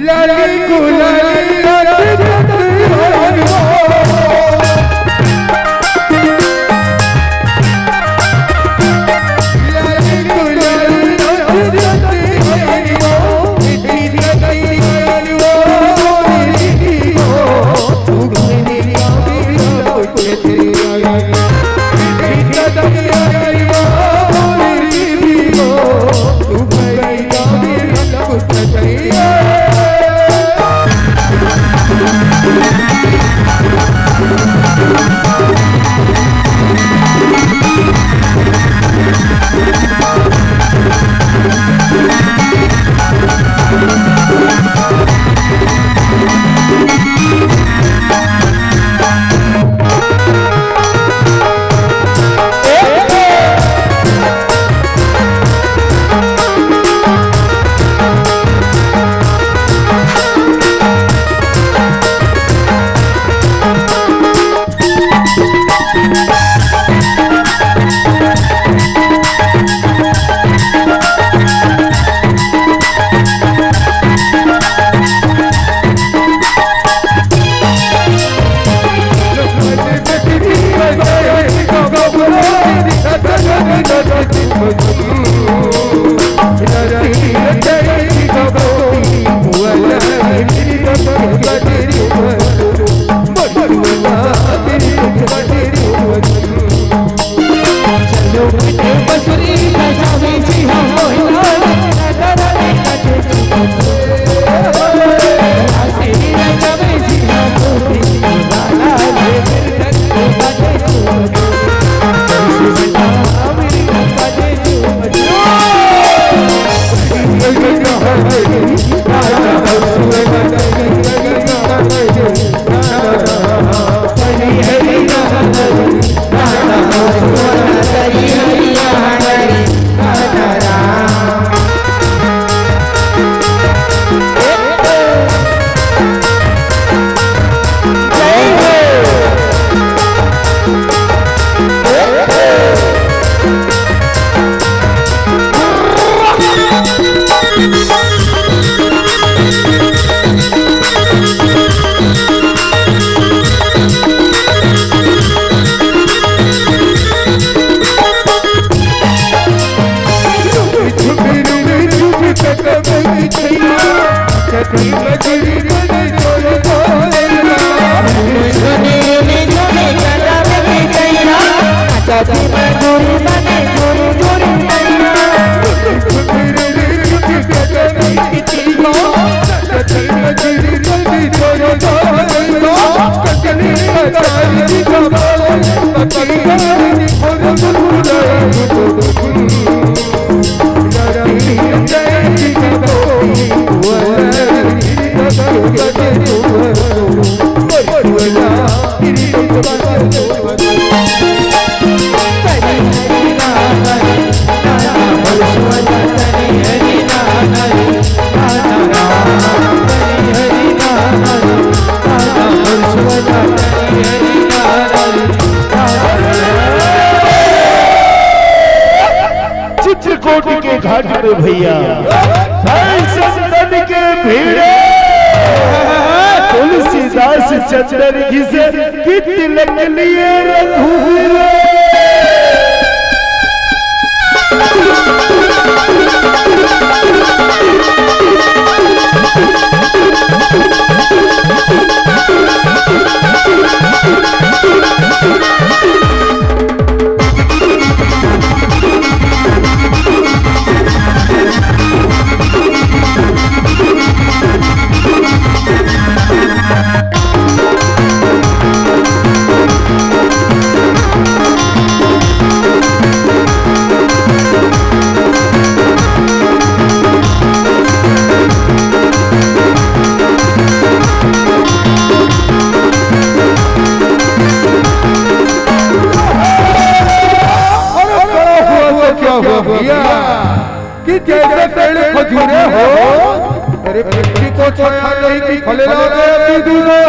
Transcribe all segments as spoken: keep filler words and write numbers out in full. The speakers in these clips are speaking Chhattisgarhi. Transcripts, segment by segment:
लाली गुलाली नाचत हरिओ। लाली गुलाली नाचत हरिओ। चित्रकूट के घाट पे भैया, भाई संतन के भीड़े, तुलसीदास चंदन घिसे कि तिलक लिए रघुवीर। तो छाया नहीं कि फले लागे अति दूर हो।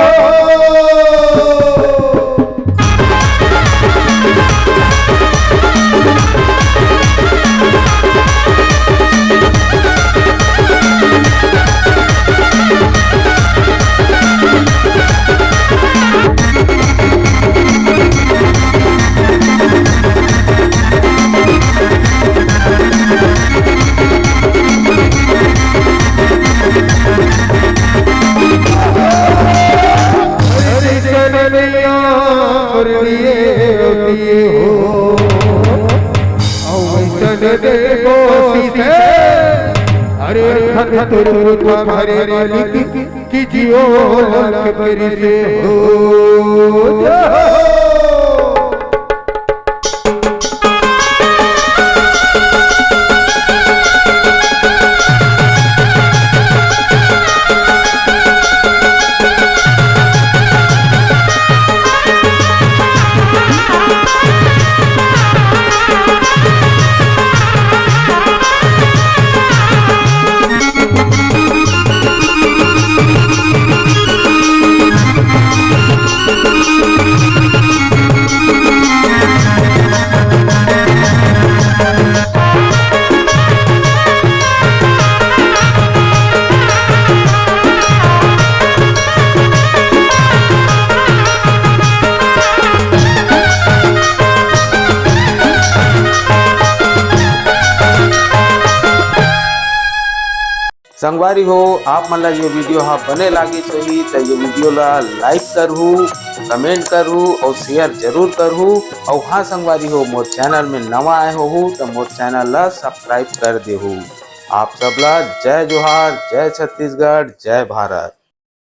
अरे खन तुर भरे मालिक की जियो लाख करी से हो। संगवारी हो, आप मन ला ये वीडियो हा बने लागिस होही त ये वीडियो ला लाइक करहू, कमेंट करहू और शेयर जरूर करहू। और हाँ संगवारी हो, मोर चैनल में नवा आए होहू त मोर चैनल ला सब्सक्राइब कर देहू। आप सब ला जय जोहार, जय छत्तीसगढ़, जय भारत।